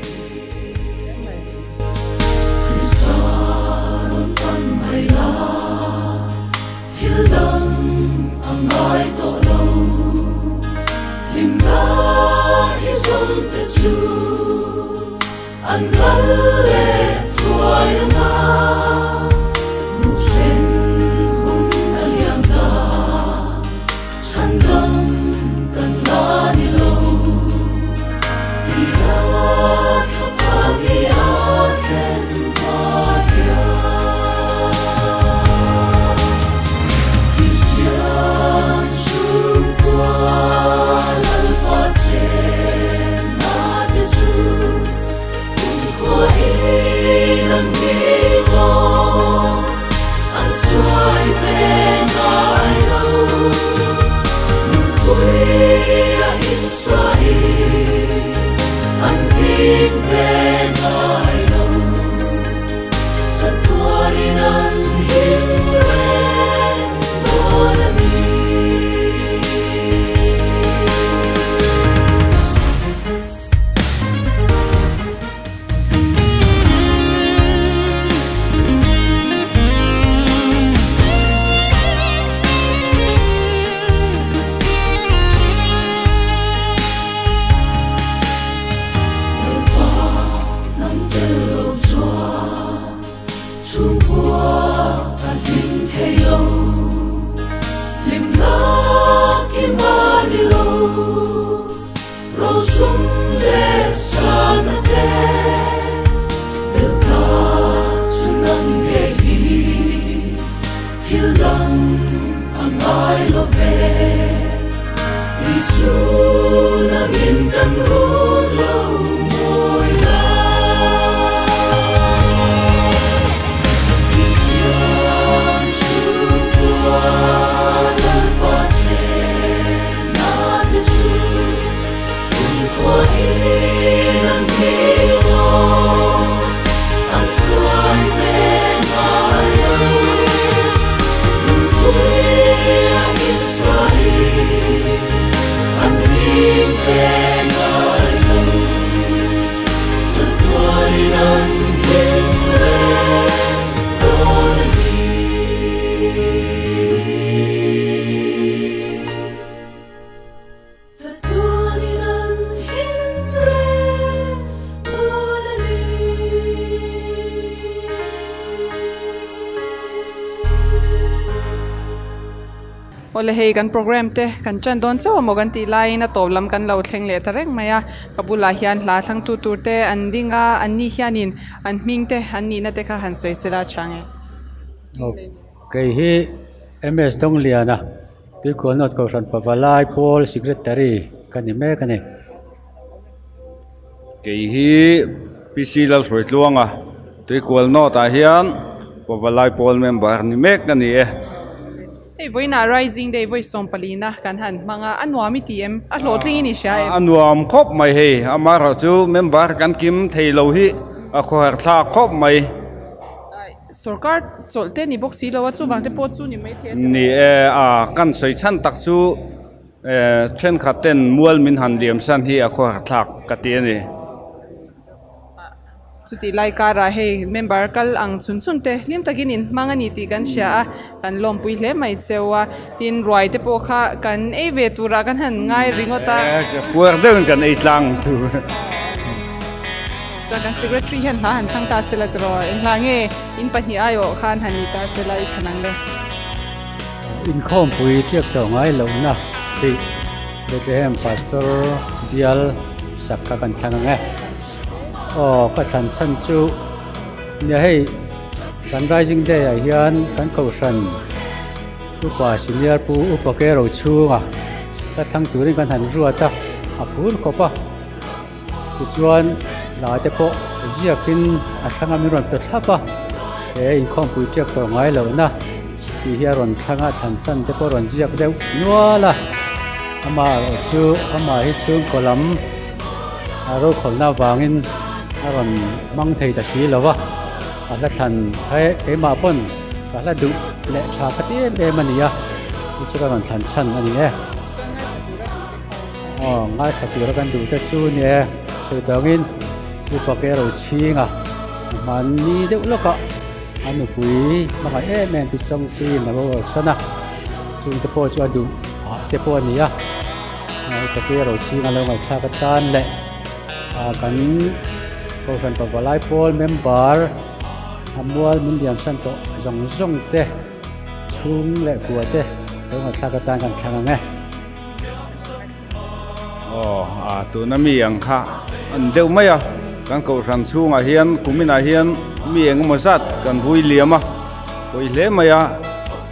Awle hei kan program te kan tan dawn chauh amaw kan tih laiin a tawp lam kan lo thleng leh ta reng mai a, ka bulah hian hla thlang tu tur te an ding a, an ni hianin an hming te an nihna te kha han sawi sela a tha nge. Aw kei hi MS Dongliana Tuikual North Kohhran Pavalai Pawl Secretary ka ni mek a ni. Kei hi PC Lalhruaitluanga Tuikual North ah hian Pavalai Pawl member ni mek ka ni e. Hei vawiinah Rising Day vawi sawmpalina kan han hmang a, a nuam i ti em? A hlawhtling i ni hria em? A nuam khawp mai hei, amaherawhchu member kan kim thei lo hi a khawhar thlak khawp mai. Sorkar chawlh te ni bawk si lo a, chuvang te pawh chu ni mai thei a. Ni e, a kan sawi chhan tak chu thenkhat ten mual min han liam san hi a khawhar thlak ka ti a ni. Chutih lai karah hei member kal ang chhun chhun te hlim takin in hmang a ni tih kan hria a, kan lawmpui hle mai cheu a, tin ruai te pawh kha kan ei ve turah kan han ngai ringawt a. Puar deuhin kan ei tlang chu. Chuan kan secretary hian hla han thlang ta sela tiraw, eng hla nge in pahnih aiawh khan han ni ta sela i thlan ang le. Inkhawmpui tiak tawh ngai lohna tih Bethlehem Pastor bial sak kha kan thlang ang e. Aw ka thlan chhan chu nia hei Kan Rising Day ah hian kan kohhran upa senior pu upa ke ro chhunga hla thlang turin kan han ruat a, a phur khawp a. Tichuan hla te pawh ziakin a thlanga min rawn pe thlap a, he inkhawmpui tiak tawh ngai lohna tih hi a rawn thlanga thlan chan te pawh a rawn ziak deuh nual a. Amah erawh chu amah hi chhungkaw lam a rokhawlna avangin a rawn hmang thei ta si lo va, a hla thlan he keimah pawn ka hla duh leh tha ka ti em em a ni a, chu chu ka rawn thlan chhan a ni e. Aw ngaithla tura kan duh te chu ni e, sawi dangin upa ke ro chhing a, hmanni deuh lawkah a nupui hmangaih em em pi Chawngpuiin a lo san a, chungte pawh chu a duh phah te pawh a ni a, upa ke ro chhing a lo ngaihthlak atan leh kan Kohhran Pavalai Pawl member a mual min liam san tawh zawng zawng te chhung leh kua te lo ngaihthlak atan kan thlang ang e. Aw, a tuna mi ang kha an deuh mai a, kan kohhran chhungah hian kuminah hian mi engemaw zat kan vui liam a, pawi hle mai a,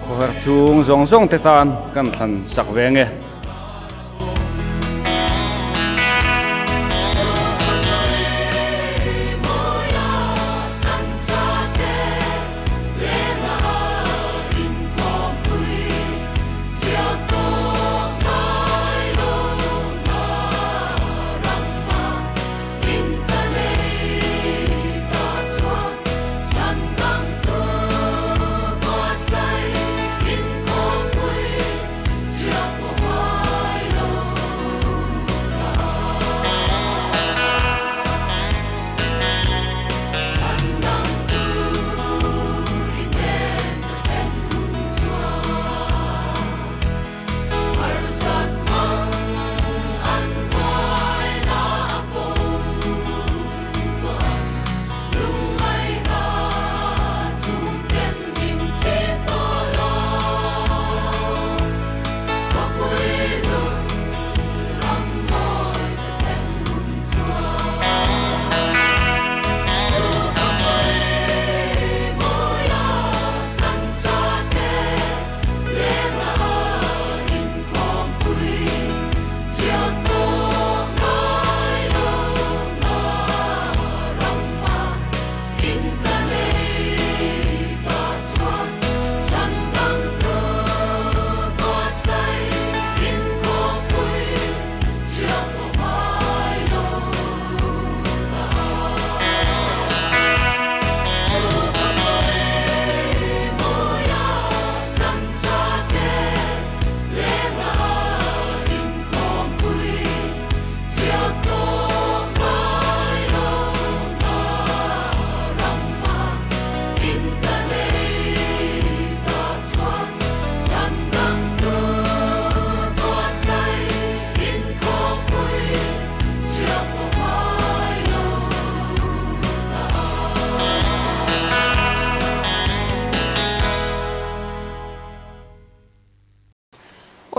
khawhar chhung zawng zawng te tan kan thlan sak ve nge.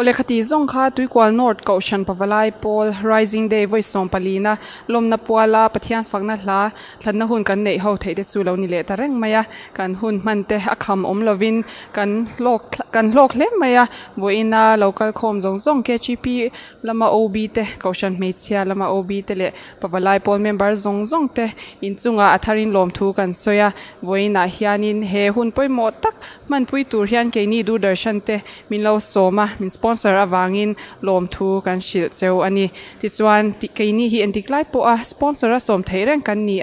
Awle khati zawng kha Tuikual North Kohhran Pavalai Pawl Rising Day vawi sawmpalina lawmna puala Pathian fakna hla thlanna hun kan neih ho theih te chu lo ni leh ta reng mai a, kan hun hman te a kham awm lovin kan hlawk kan hlawk hle mai a, vawiina lo kal khawm zawng zawng KGP lama OB te, Kohhran hmeichhia lama OB te leh Pavalai Pawl member zawng zawng te inchungah a tharin lawmthu kan sawi a, vawiinah hianin he hun pawimawh tak hmanpui tur hian keini Doordarshan te min lo sawm a, min sponsor avangin lawmthu kan hrilh cheu a ni. Tichuan, keini hi endik lai pawha sponsor a sawm theih reng kan ni a,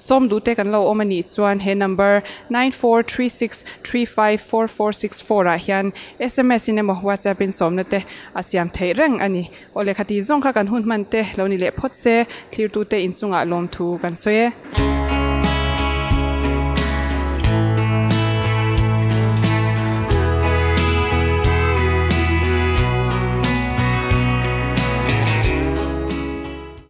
sawm duhte kan lo awm a nih chuan he number 9436354464 ah hian sms in emaw WhatsApp in sawmna te a siam theih reng a ni. Aw lehkha tih zawng kha kan hun hman te lo ni leh phawt se, thlirtute inchungah lawmthu kan sawi e.